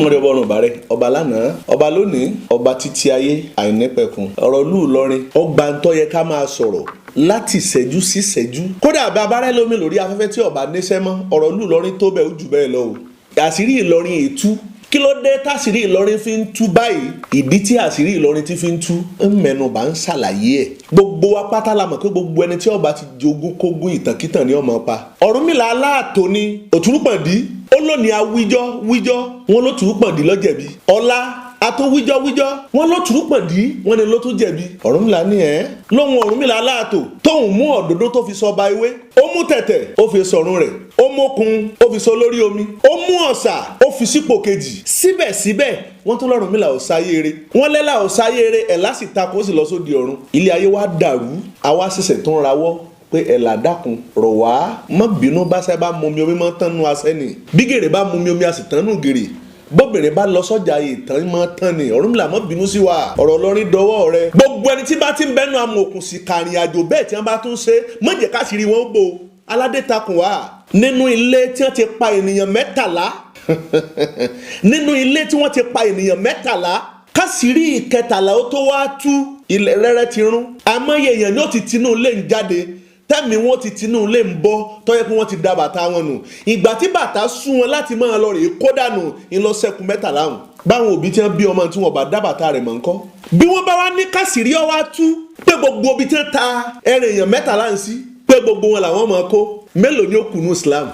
Olódùmarè, ọba ọ̀run bàrẹ̀, ọba lánàá, ọba lónìí, ọba títí ayé àìnípẹ̀kun. Ọ̀rọ̀ ìlú Ìlọrin ọgbà ń tọ́ yẹ ká máa sọ̀rọ̀ láti ìṣẹ́jú sí ìṣẹ́jú. Kódà bá abárẹ́ lómi lórí afẹ́fẹ́ tí ọba níṣẹ́ mọ́, ọ̀rọ̀ ìlú Ìlọrin tó bẹ́ẹ̀, ó jù bẹ́ẹ̀ lọ o. Àṣírí Ìlọrin ètú, kí ló dé táṣírí Ìlọrin fi ń tú báyìí? Ìdí tí àṣírí Ìlọrin ti fi ń tú ń mẹ́nubà ń ṣàlàyé ẹ̀. Gbogbo wa pátá la mọ̀ pé gbogbo ẹni tí ọba ti jogún kógún, ìtànkítàn ni ọmọ pa. Ọ̀rúnmìlà aláàtò ni òtúrúpọ̀ndí ó lónìí, awíjọ́ wíjọ́ wọn ló tùrúpọ̀ndí lọ́jẹ̀bi. Ọlá atún wíjọ́ wíjọ́ wọn ló tùrúpọ̀ndí, wọn ni ló tún jẹ̀bi. Ọ̀rúnmìlà ní ẹ̀ lóhun Ọ̀rúnmìlà aláàtò tóun mú ọ̀dọ́dọ́ tó fi sọba ewé, ó mú tẹ̀tẹ̀, ó fi sọ̀run rẹ̀, ó mókun, ó fi sọ lórí omi, ó mú ọ̀sà, ó fi sípò kejì. Síbẹ̀síbẹ̀, wọ́n tún lọ́rùnmìlà ọ̀sáyére, wọ́n lẹ́là ọ̀sáyére, ẹ̀ lásì takò, ó sì lọ sóde ọ̀run. Ilé ayé wa dàrú, àwa ṣẹ̀ṣẹ̀ tó ń rawọ́ pé ẹ̀là dákun rọ̀ wá, má bínú. Bá sẹ́ bá mumi, omi mọ́ tán nu asẹ́ ni. Bí gèrè bá mumi omi, a sì tán nù gèrè. Bóbìnrin bá lọ sọ́jà, ìtàn mọ́ tán ni. Ọ̀rúnmìlà, má bínú sí wa, ọ̀rọ̀ Ìlọrin dọwọ́ rẹ. Gbogbo ẹni tí bá ti ń bẹ́nu amòòkùn sì kàrìn àjò bẹ́ẹ̀, tí wọ́n bá tún ṣe, má jẹ́ káṣírí wọn bò. Aládé takùn wá nínú ilé tí wọ́n ti pa ènìyàn 13, nínú ilé tí wọ́n ti pa ènìyàn 13, káṣírí ìkẹtàlá ó tó wá tú, ilẹ̀ rẹ́rẹ́ ti rún. Àmọ́yé èèyàn ni ó ti tinú ilé ń jáde, tẹ́mi wọn ti tinú ilé ń bọ́, tọ́yẹ pé wọ́n ti da bàtà wọn nù. Ìgbà tí bàtà sún wọn láti máa lọ rèé kó dànù, ńlọsẹ̀kù 13 hùn. Báwọn òbí tí wọ́n bí ọmọ tí wọ́n bá dá bàtà rẹ̀ mọ̀ ńkọ́? Bí wọ́n bá wá ní káṣírí ọ wá tú pé gbogbo ibi tí wọ́n ta ẹran èèyàn 13 ń sí, pé gbogbo wọn làwọn máa kó, mélòó ni ó kù ní Islam?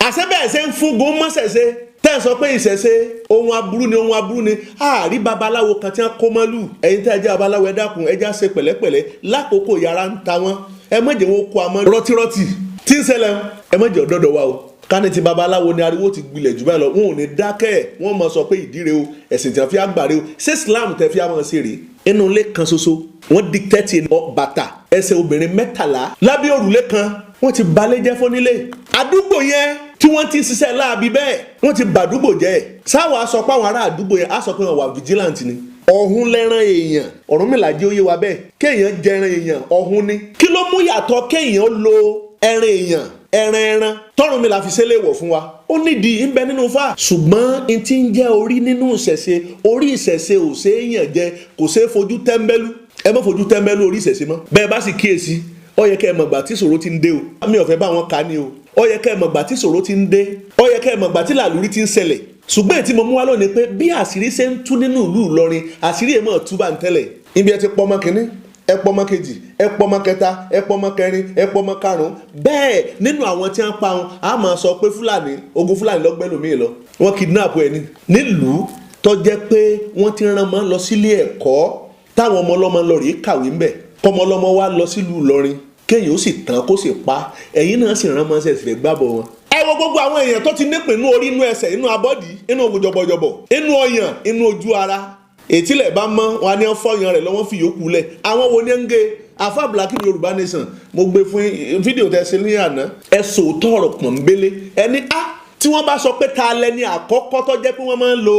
Àṣẹ bẹ́ẹ̀ ṣe ń fúngun mọ́sẹ̀ṣe tẹ́ ẹ sọ pé ìṣẹ̀ṣe ohun aburú ni, ohun aburú ni. Àárí babaláwo kan tí wọ́n kó mọ́lù. Ẹ̀yin tẹ́ ẹ jẹ́ babaláwo, ẹ dákun, ẹ já ṣe pẹ̀lẹ́pẹ̀lẹ́ lákòókò yàrá ń ta wọ́n. Ẹ má jẹ́ wọn kó amọ́ rọtírọtì tí ń ṣẹlẹ̀, ẹ má jẹ́ ọ̀dọ́dọ̀ wa o. Kání ti babaláwo ni, ariwo ti gbilẹ̀ jù báyìí lọ. Wọn ò ní dákẹ́ ẹ̀, wọ́n mọ̀ sọ pé ìdíre o, ẹ̀sìn tí wọ́n fi àgbàre o. Ṣé Islam tẹ́ fi àmọ́ ṣe rèé? Inú ilé kan ṣoṣo, wọ́n dictate bàtà ẹsẹ̀ obìnrin 13 lábẹ́ òrùlé kan. Wọ́n ti balẹ̀ jẹ́ fọ́nílé àdúgbò yẹn tí wọ́n ti ń ṣiṣẹ́ láabi bẹ́ẹ̀. Wọ́n ti bàdúgbò jẹ́. Sáwọ́ sọ pé àwọn ará àdúgbò yẹn á sọ pé wọ́n wà vigilant ni. Ọ̀hún lẹ́ran èèyàn, Ọ̀rúnmìlà jẹ́ ó yé wa bẹ́ẹ̀. Kéèyàn jẹran èèyàn, ọ̀hún ni. Kí ló mú yàtọ̀ kéèyàn lo ẹran èèyàn, ẹran ẹran tọ́rùnmìlà fi ṣẹlẹ̀ wọ̀ fún wa? Ó nídìí ń bẹ nínú fà. Ṣùgbọ́n n ti ń jẹ́ orí nínú ìṣẹ̀ṣe, orí ìṣẹ̀ṣe ò ṣe é yàn jẹ, kò ṣe é fojú tẹ́ḿbẹ́lú. Ẹ má fojú tẹ́ḿbẹ́lú orí ìṣẹ̀ṣe mọ́. Bẹ́ẹ̀ bá sì kíyèsí, ó yẹ kẹ́ ẹ mọ̀ gbà tí ìṣòro ti ń dé o. Mi ò fẹ́ bá wọn kà ní o. Ó yẹ kẹ́ ẹ mọ̀ gbà tí ìṣòro ti ń dé, ó yẹ kẹ́ ẹ mọ̀ gbà tí làlúrí ti ń ṣẹlẹ̀. Ṣùgbọ́n èyí tí mo mú wá lónìí pé bí àṣírí ṣe ń tú nínú ìlú Ìlọrin, àṣírí èèmọ̀ tú bá ń tẹ́lẹ̀. Ibi ẹ ti pọ́ ọmọ kínní, ẹ pọ́ ọmọ kejì, ẹ pọ́ ọmọ kẹta, ẹ pọ́ ọmọ kẹrin, ẹ pọ́ ọmọ karùn-ún bẹ́ẹ̀ nínú àwọn tí wọ́n pa wọn, a máa sọ pé Fúlàní, ogun Fúlàní lọ́gbẹ́ lómi lọ, wọ́n kidnap ẹni nílùú tó jẹ́ pé wọ́n ti rán mọ́ lọ sílé ẹ̀kọ́, táwọn ọmọ ọlọ́mọ lọ rèé kàwé ńbẹ̀, kọ́mọ ọlọ́mọ wá lọ sílùú Ìlọrin, kéèyàn ó sì tán kó sì pa. Ẹ̀yin náà sì rán mọ́ ṣẹ̀ṣẹ̀ gbàbọ̀ wọn. Ẹ wo gbogbo àwọn èèyàn tó ti nípìn inú orí, inú ẹsẹ̀, inú abọ́dí, inú jọ̀bọ̀jọ̀bọ̀, inú ọyàn, inú ojú ara. Ètílẹ̀ bá mọ́ wọn á ní fọyàn rẹ̀ lọ́wọ́ fi yòókù lẹ̀. Àwọn wo ni ń gé? Afa Black Yorùbá Nation, mo gbé fún fídíò tẹ́ ṣe ní àná. Ẹ sòótọ́ ọ̀rọ̀ pọ̀nbélé. Ẹni á tí wọ́n bá sọ pé ta lẹni àkọ́kọ́ tó jẹ́ pé wọ́n máa ń lo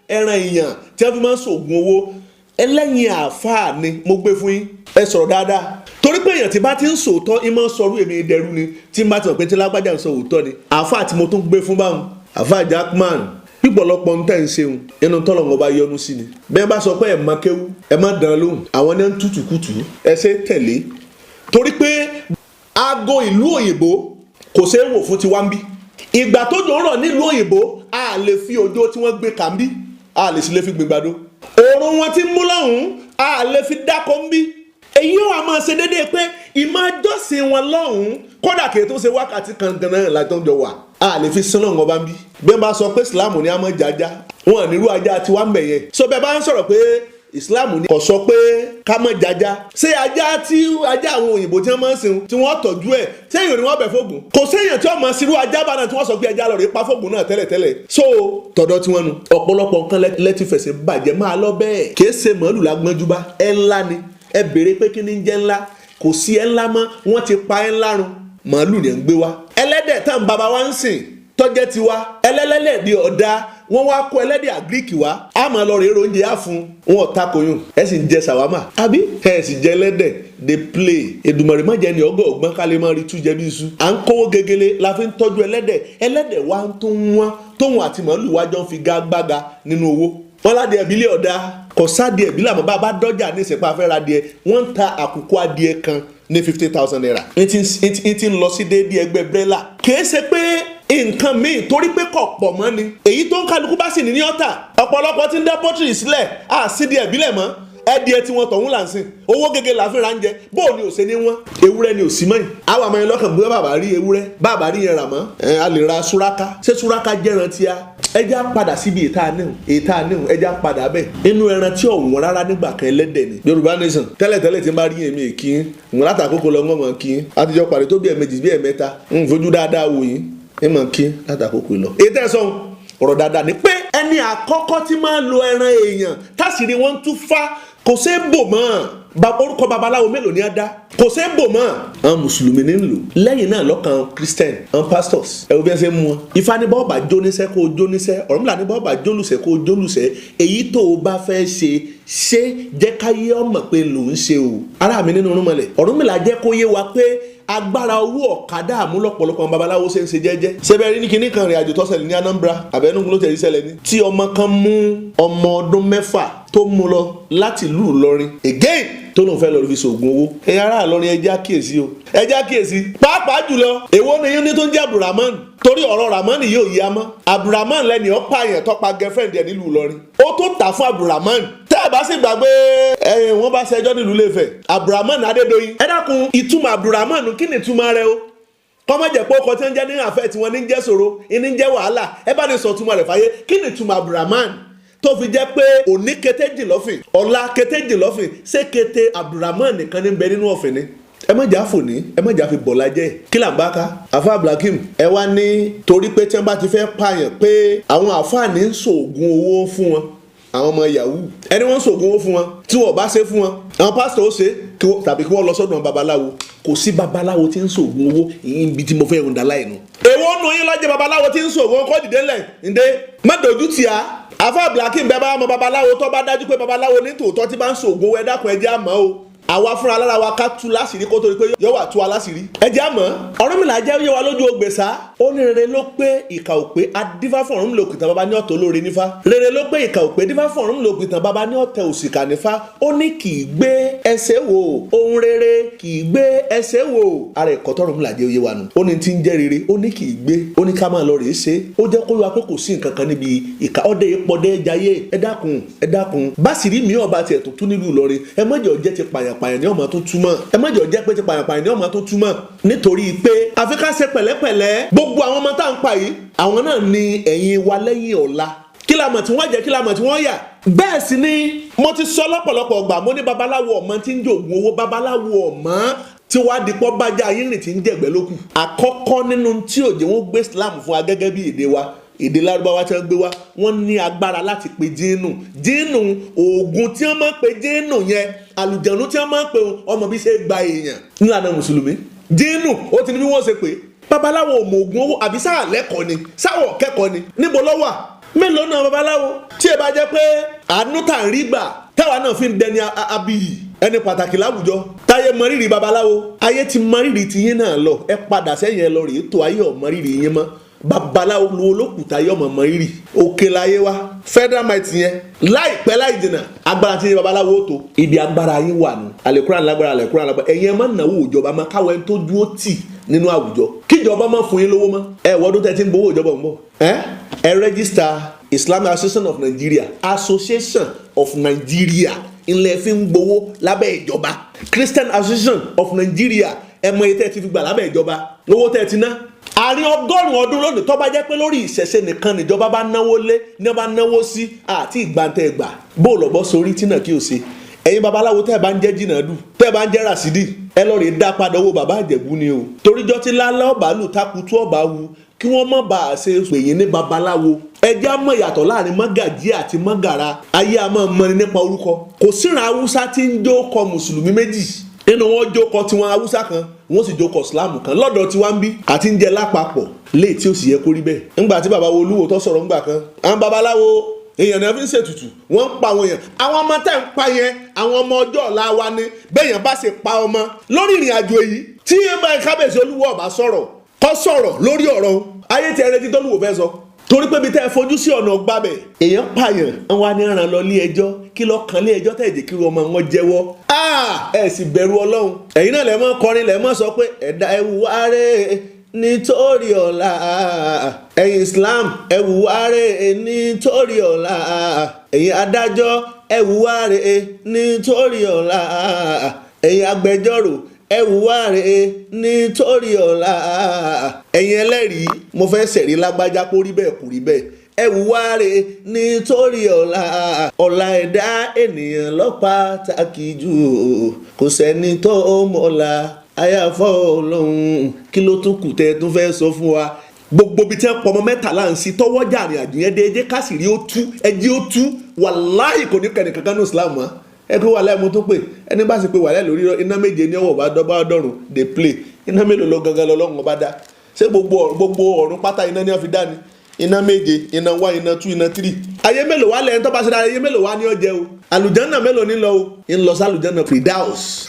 ẹran èèyàn tí wọ́n fi máa ń ṣògùn owó, ẹlẹ́yin àáfàá ni mo gbé fún yín. Ẹ sọ̀rọ̀ dáadáa, torí pé èèyàn tí bá ti ń sòótọ́, ìmọ̀ sọ̀rọ̀ èmi dẹrú ni. Tí n bá ti mọ̀ pé tí lágbájá ń sọ òótọ́ ni. Àáfàá tí mo tún gbé fún báwọn, àáfàá Jackman, pípọ̀lọpọ̀ ń tẹ̀ ń ṣeun inú tọ́lọ̀ wọn bá yọnu sí ni. Bẹ́ẹ̀ bá sọ pé ẹ̀ mọ kéwú, ẹ má dán lóhùn. Àwọn ní ń tutù kùtù, ẹ ṣe tẹ̀lé, torí pé aago ìlú òyìnbó kò ṣeé wò fún tiwa ń bí. Ìgbà tó jò ń rọ̀ nílùú òyìnbó, a lè fi òjò tí wọ́n gbé kà ń bí, a lè sì lè fi gbìngbàdo. Òòrùn wọn ti mú lọ́hùn-ún, a lè fi dáko ń bí. Èyí ò wá máa ṣe déédéé pé ìmọ̀ jọ́sìn wọn lọ́hùn-ún, kódà kì í tó ṣe wákàtí kan gan-an látọ̀ jọ wà, a lè fi sin lọ́hùn ọba ń bí. Bí wọ́n bá sọ pé Ìsìláàmù ni a máa jájá wọn, nírú ajá tiwa ń bẹ̀ yẹn. So bẹ́ẹ̀ bá ń sọ̀rọ̀ pé Ìsìláàmù ni kò sọ pé ká má jájá, ṣé ajá tí ajá àwọn òyìnbó tí wọ́n máa ń sìn, tí wọ́n tọ́jú ẹ̀, ṣé èèyàn ni wọ́n bẹ̀ fóògùn? Kò séèyàn tí wọ́n máa sírú ajá bá náà tí wọ́n sọ pé ajá lọ rèé pa fóògùn náà tẹ́lẹ̀tẹ́lẹ̀. So tọ̀dọ̀ tí wọ́n nu ọ̀pọ̀lọpọ̀ nǹkan lẹ́tí fẹsẹ̀ bàjẹ́ máa lọ bẹ́ẹ̀. Kìí ṣe màálù lágbọ́njú bá ẹ ńlá ni. Ẹ béèrè pé kí ni ń jẹ́ ńlá? Kò sí ẹ ńlá mọ́, wọ́n ti pa ẹ ńlá run, màálù ni ẹ̀ ń gbé wá. Ẹlẹ́dẹ̀ tán bàbá wa ń sìn tọ́jẹ́ tiwa, ẹlẹ́lẹ́lẹ̀ di ọ̀dà. Wọ́n wá kó ẹlẹ́dẹ̀ agric wá, á máa lọ rèé oúnjẹ á fún wọn. Ọ̀tá koyún, ẹ sì ń jẹ ṣàwámà àbí ẹ sì jẹ ẹlẹ́dẹ̀ dey play. Èdùmàrè má jẹ́ ní ọgọ́ ọgbọ́n ká lè máa rí tú jẹ bí iṣu. À ń kówó gegele la fi ń tọ́jú ẹlẹ́dẹ̀. Ẹlẹ́dẹ̀ wa ń tó wọ́n tóun àti màálù wájọ́ ń fi gágbága nínú owó. Wọ́n ládìẹ ìbílẹ̀ ọ̀dà kò sádìẹ ìbílẹ̀, àmọ́ bá a bá dọ́jà ní ìsìnkú afẹ́ra adìẹ, wọ́n ń ta àkùkọ adìẹ kan ní ₦50,000. N ti ń lọ sí déédéé ẹgbẹ́ brẹ́là. Kìí ṣe pé nǹkan míì torí pé kò pọ̀ mọ́ ni. Èyí tó ń kálukú bá sì ní ní ọ̀tà, ọ̀pọ̀lọpọ̀ ti ń dá pọ́tìrì sílẹ̀, à sídìí ẹ̀bílẹ̀ mọ́, ẹdìẹ tí wọn tọ̀hún là ń sìn. Owó gègé là fi ra ń jẹ. Bóò ni ò ṣe ní wọn? Ewúrẹ́ ni ò sí mọ́ yìí. Àwọn àmọ́ yẹn lọ́kàn bí bàbá rí ewúrẹ́, bàbá rí yẹn rà mọ́ ẹ, a lè ra súráká. Ṣé súráká jẹ́ran tí a ẹja padà síbi ìta níhùn, ìta níhùn, ẹja padà bẹ́ẹ̀ inú ẹran tí ò wọ́n rárá nígbà kan, ẹlẹ́dẹ̀ ni. Yorùbá Nation, tẹ́lẹ̀tẹ́lẹ̀ tí n bá rí èmi èkí ń látàkókò lọ wọ́n mọ̀ kí n àtijọ́ pàdé tó bí ẹ̀mejì bí ẹ̀mẹ́ta ń fojú dáadáa wò yín ń mọ̀ kí látàkókò lọ. Ètò ẹ̀sán ọ̀rọ̀ dáadáa ni pé ẹni àkọ́kọ́ tí máa ń lo ẹran èèyàn táṣìírí wọn ń tú fá, kò ṣeé bò mọ́. Orúkọ babaláwo mélòó ni a dá, kò ṣeé bò mọ́. Àwọn mùsùlùmí ní ń lò, lẹ́yìn náà lọ́kàn Christian, àwọn pastors. Ẹ wo bí wọ́n ṣe ń mú wọn. Ifá ní bọ́ọ̀bà jóníṣẹ́ kó o jóníṣẹ́, Ọ̀rúnmìlà ní bọ́ọ̀bà jólùṣẹ́ kó o jólùṣẹ́. Èyí tó o bá fẹ́ ṣe, ṣe jẹ́ káyé ọmọ pé ló ń ṣe o. Ará mi nínú rúmọlẹ̀, Ọ̀rúnmìlà jẹ́ kó yé wa pé agbára owó ọ̀kadà àmúlọ̀pọ̀lọpọ̀ àwọn babaláwo ṣe ń ṣe jẹ́jẹ́. Ṣẹbẹ̀ rí ní kinní kan rìn àjò tó ṣẹlẹ̀ ní Anambra àbẹ́nugún ló tẹ̀lé ṣẹlẹ̀ ní, tí ọmọ kan mú ọmọ ọdún 6 tó mú lọ láti ìlú Ìlọrin again, tó lóun fẹ́ lọ fi ṣoògùn owó. Ẹ̀yin ará Ìlọrin, ẹ jẹ́ àkíyèsí o, ẹ jẹ́ àkíyèsí. Pàápàá jùlọ, èwo ni yín ní tó ń jẹ́ Abdulrahman? Torí ọ̀rọ̀ Rahman yóò yí a mọ́. Abdulrahman lẹ́ni ó pààyàn tó pa girlfriend ẹ̀ nílùú Ìlọrin, ó tó tà fún Abdulrahman. Tẹ́ ẹ bá sì gbàgbé ẹ̀yìn, wọ́n bá ṣẹjọ́ nílùú Ilé-Ifẹ̀, Abdulrahman Adédoyin. Ẹ dákun, ìtumọ̀ Abdulrahman, kí ni ìtumọ̀ rẹ̀ o? Kọ́mọ jẹ́ pé ọkọ̀ tí wọ́n jẹ́ ní àfẹ́ tí wọ́n ní jẹ́ ṣòro ní jẹ́ wàhálà. Ẹ bá ní sọ túmọ̀ rẹ̀ fàyè. Kí ni ìtumọ̀ Abdulrahman tó fi jẹ́ pé òní kété jì lọ́fìn, ọ̀la kété jì lọ́fìn? Ṣé kété Abdulrahman nìkan ní bẹ nínú ọ̀fìn ni? Ẹ má jà fòní, ẹ má jà fi bọ̀lá jẹ́. Kí là ń bá ká? Àfa Abdulhakeem, ẹ wá ní torí pé tí wọ́n bá ti fẹ́ pààyàn pé àwọn àfáàní ń ṣoògùn owó fún wọn, àwọn ọmọ yahoo, ẹni wọ́n ń ṣoògùn owó fún wọn, tí wọ́n bá ṣe fún wọn, àwọn pásítọ̀ ó ṣe tàbí kí wọ́n lọ sọ́dọ̀ babaláwo. Kò sí babaláwo tí ń ṣoògùn owó. Ìyín ibi tí mo fẹ́ rúndà láì nu. Èwo nù yín lọ́jọ́ babaláwo tí ń ṣoògùn kọ́ dìde ńlẹ̀ ǹdẹ́ má dojú tì á. Àfa Abdulhakeem, bẹ́ẹ̀ bá mọ babaláwo tó bá dájú pé babaláwo ní tòótọ́ tí bá ń ṣoògùn owó, ẹ dákun, ẹ jẹ́ á mọ̀ o. Àwa fúnra lára wa ká tú láṣìírí kó tó di pé yọ wà tú wa láṣìírí. Ẹ jẹ́ àmọ́ Ọ̀rúnmìlà jẹ́ yé wa lójú ògbèsà. Ó ní rere ló pé, ìkà ò pé. Adífá fún Ọ̀rúnmìlà òkìtàn, bàbá ní ọ̀tọ̀ olóore nífá. Rere ló pé, ìkà ò pé. Dífá fún Ọ̀rúnmìlà òkìtàn, bàbá ní ọ̀tẹ̀ òsìkà nífá. Ó ní kì í gbé ẹsẹ̀ wò, ohun rere kì í gbé ẹsẹ̀ wò. Ara ẹ̀kọ́ tọ́rùnmìlà jẹ́ oyé wa nù. Ó ní tí ń jẹ́ rere, ó ní kì í gbé, ó ní ká máa lọ rèé ṣe. Ó jẹ́ kó wá pé kò sí nǹkan kan níbi ìkà. Ọdẹ ìpọdẹ jayé. Ẹ dákun, ẹ dákun. Báṣìírí mi ọba tiẹ̀ tó tún nílùú Ìlọrin, ẹ má jẹ́ ó jẹ́ ti pààyàn ní ọmọ tó túmọ̀, ẹ má jẹ́ ó jẹ́ pé ti pààyàn ní ọmọ tó túmọ̀, nítorí pé àfi ká ṣe pẹ̀lẹ́pẹ̀lẹ́. Gbogbo àwọn ọmọ tá à ń pa yìí, àwọn náà ni ẹ̀yìn wa lẹ́yìn ọ̀la. Kí la mọ̀ tí wọ́n jẹ́? Kí la mọ̀ tí wọ́n yà? Bẹ́ẹ̀ sì ni mo ti sọ lọ́pọ̀lọpọ̀ ọgbà, mo ní babaláwo ọmọ tí ń jòògùn owó, babaláwo ọmọ tí wàá di pọ́ bájá ayé rìn tí ń jẹ̀gbẹ́ lókù. Àkọ́kọ́ nínú tí òjò wọn gbé Islam fún wa gẹ́gẹ́ bí èdè wa, èdè Lárúbáwá tí wọ́n gbé wá, wọ́n ní agbára láti pe jíínù. Jíínù, oògùn tí wọ́n máa ń pe jíínù yẹn, àlùjànnú tí wọ́n máa ń pe ọmọ bí ṣe gba èèyàn nílànà mùsùlùmí, jíínù ó ti ní bí wọ́n ṣe pé. Babaláwo ò mọ oògùn owó àbí sáà lẹ́kọ̀ọ́ ni, sáwọ̀ kẹ́kọ̀ọ́ ni? Níbo ló wà? Mélòó náà babaláwo tí ẹ bá jẹ́ pé àánú tà ń rí gbà táwa náà fi ń dẹni abiyì, ẹni pàtàkì láwùjọ, táyé mọrírì babaláwo. Ayé ti mọrírì tiyín náà lọ. Ẹ padà sẹ́yìn, ẹ lọ rèé tó. Ayé ọ̀ mọrírì yín mọ́. Babaláwo olókùúta yọ ọmọ mọrírì òkè láyé wa. Federal might yẹn, láìpẹ́ láì jìnnà, agbára tí babaláwo tó ibi agbára yín wà nù. Àlèkúrà lágbára, àlèkúrà lágbára. Ẹ̀yin ẹ má náwó ìjọba má káwọ́ ẹni tó dúró tì nínú àwùjọ, kíjọba má fún yín lówó mọ́. Ẹ wọ́dún tẹ́ ti ń gbowó ìjọba ń bọ̀. Ẹ ẹ register Islamic Association of Nigeria. Association of Nigeria ńlẹ̀ fi ń gbowó lábẹ́ ìjọba. Christian Association of Nigeria, ẹ mọ iye tẹ́ ti fi gbà lábẹ́ ìjọba, owó tẹ́ ti ná. Àárín 100 ọdún lónìí, tó bá jẹ́ pé lórí ìṣẹ̀ṣe nìkan níjọba bá náwó lé ní wọ́n bá náwó sí àti ìgbàntẹ́ gbà bó lọ́bọ́ sórí tí náà kí o ṣe. Ẹ̀yin babaláwo tẹ́ ẹ bá ń jẹ́ jìnnà dù, tẹ́ ẹ bá ń jẹ́ ràṣídì, ẹ lọ́ọ́ rí dá padà owó bàbá Àjẹ̀bú ni o. Toríjọ́ tí lálẹ́ ọ̀bá lù takutu ọ̀bá wu, kí wọ́n má bàa ṣe pèyìn ní babaláwo. Ẹ jẹ́ á mọ̀ ìyàtọ̀ láàrin mọ́gàjí àti mọ́gàra. Ayé a máa mọni nípa orúkọ. Kò síran Haúsá tí ń jó kọ mùsùlùmí méjì nínú wọn, jó kọ tiwọn Haúsá kan. Wọ́n sì jókòó Islam kan lọ́dọ̀ tí wọ́n ń bí àti ń jẹ lápapọ̀ léè tí ó sì yẹ kó rí bẹ́ẹ̀. Ńgbà tí bàbá wo Olúwo tó sọ̀rọ̀ ńgbà kan, àwọn babaláwo èèyàn náà fi ń ṣètùtù, wọ́n ń pa àwọn èèyàn. Àwọn ọmọ tẹ́ ń pa yẹn, àwọn ọmọ ọjọ́ ọ̀la wa ni. Bẹ́ẹ̀yàn bá ṣe pa ọmọ lórí ìrìn àjò èyí tí ẹ bá kábíyèsí Olúwo ọba sọ̀rọ̀, kọ́ sọ̀rọ̀ lórí ọ̀rọ̀ òun. Ayé tí ẹ retí tólúwo fẹ́ sọ, torí pé ibi tẹ́ ẹ fojú sí ọ̀nà gbàbẹ̀, èèyàn pààyàn ń wá ní ràn lọ ilé ẹjọ́. Kí lọ́ọ́ kan ilé ẹjọ́ tẹ̀ jẹ́ kí ọmọ wọn jẹ́wọ́? Ẹ sì bẹ̀rù Ọlọ́run. Ẹ̀yin náà lẹ́ mọ́ kọrin, lẹ́ mọ́ sọ pé ẹ̀dá ẹ̀wù wáré nítorí ọ̀la. Ẹ̀yin Islam, ẹ̀wù wáré nítorí ọ̀la. Ẹ̀yin adájọ́, ẹ̀wù wáré nítorí ọ̀la. Ẹ̀yin agbẹjọ́rò, ẹ̀wù wáré nítorí ọ̀la. Ẹ̀yin ẹlẹ́rìí, mo fẹ́ sẹ̀rí lágbájá kó rí bẹ́ẹ̀, kò rí bẹ́ẹ̀, ẹ̀wù wáré nítorí ọ̀la. Ọ̀la ẹ̀dá ènìyàn ló pàtàkì jù o. Kò sẹ́ni tó mọ̀la àyàfọ́ Ọlọ́run. Kí ló tún kù tẹ́ ẹ tún fẹ́ sọ fún wa? Gbogbo ibi tí wọ́n pọ̀ ọmọ 13 ń sí tọwọ́jà àrìn àjò yẹn dé, ẹ jẹ́ káṣírí ó tú, ẹjẹ́ ó tú. Wàláhì, kò ní kẹ́ni kankan ní Islam mọ́. Ẹ pé wàláhì, mo tún pè ẹni bá sì pé wàláhì lórí iná méje ní ọwọ́ bá dọ́bá ọdọ́rùn dey play. Iná mélòó lọ gangan lọ́lọ́run ọba dá? Ṣé gbogbo ọ̀run pátá iná ní wọ́n fi dá ni? Iná méje, iná 1, iná 2, iná 3. Ayé mélòó wá lẹ́yìn tó bá ṣe dára? Ayé mélòó wá ní ọjẹ́ o? Àlùjánnà mélòó ní lọ o? Ń lọ sí àlùjánnà Firdaus.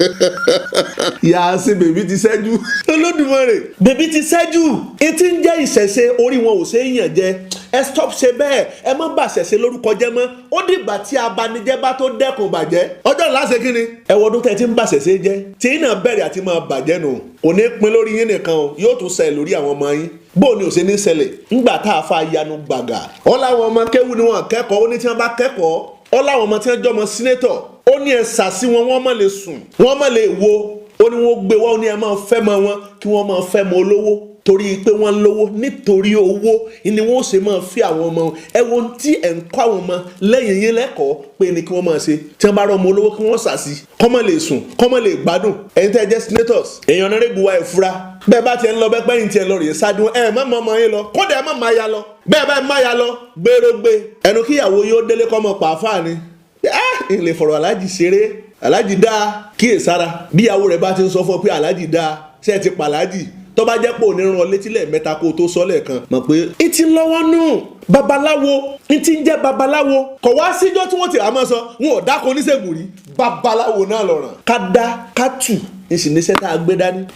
Yàásí bèbí ti ṣẹ́jú. Olódùmarè, bèbí ti ṣẹ́jú. Etí ń jẹ́ ìṣẹ̀ṣe, orí wọn ò ṣe é yàn jẹ. Ẹ stop ṣe bẹ́ẹ̀, ẹ má bà ṣẹ̀ṣe lórúkọ jẹ́ mọ́. Ó dìgbà tí abanijẹ́ bá tó dẹ́kun bàjẹ́ ọjọ́ ìlà ṣe kí ni. Ẹ wọ ọdún tẹ́ ti ń bà ṣẹ̀ṣe jẹ́, tí iná bẹ̀rẹ̀ àti máa bàjẹ́ nù. Kò ní pin lórí yín nìkan o, yóò tún ṣẹlẹ̀ lórí àwọn ọmọ yín. Bó ni ò ṣe ní ṣẹlẹ̀ ńgbà tá a fa yanu gbàgà? Ọ láwọn ọmọ kéwú ni wọn kẹ́kọ̀ọ́. Ó ní tí wọ́n bá kẹ́kọ̀ọ́, ọ láwọn ọmọ tí wọ́n jọmọ senator, ó ní ẹ sàsí wọn, wọ́n má lè sùn, wọ́n má lè wo. Ó ní wọ́n gbé wá, ó ní ẹ máa fẹ́ mọ wọn, kí wọ́n máa fẹ́ mọ olówó, torí pé wọ́n lówó. Nítorí owó ni wọ́n ṣe máa fi àwọn ọmọ wọn. Ẹ wo tí ẹ̀ ń kọ́ àwọn ọmọ lẹ́yìn yín lẹ́kọ̀ọ́ pé ni kí wọ́n máa ṣe tí wọ́n bá rọ ọmọ olówó, kí wọ́n sàsí, kọ́ mọ́ lè sùn, kọ́ mọ́ lè gbádùn. Ẹ̀yin tẹ́ ẹ jẹ́ senators, èèyàn honourable wa, ẹ̀ fura. Bẹ́ẹ̀ bá tiẹ̀ ń lọ, bẹ́ẹ̀ pẹ́yìn tiẹ̀ lọ rèé ṣáájú, ẹ má mọ ọmọ yín lọ. Kódà ẹ má máa ya lọ. Bẹ́ẹ̀ bá má ya lọ gbèrògbè, ẹnu kíyàwó yóò délé kọ́ mọ pàáfàá ni. Ah, ìlè fọ̀rọ̀ aláàjì ṣeré, aláàjì dáa, kíyèsára. Bíyàwó rẹ̀ bá ti ń sọ fún ọ pé aláàjì dáa, ṣé ẹ ti pàlájì? Tó bá jẹ́ pé òní rán létí lẹ́ẹ̀mẹ́ta kó o tó sọ lẹ́ẹ̀kan, mọ̀ pé n ti lọ́wọ́ nù. Babaláwo, n ti ń jẹ́ babaláwo, kọ̀ wá síjọ́ tí wọ́n ti àmọ́ sọ wọn ò dáko oníṣègùn rí. Babaláwo náà lọ̀ràn ká dá ká tù ní sì níṣẹ́ tá a gbé dání.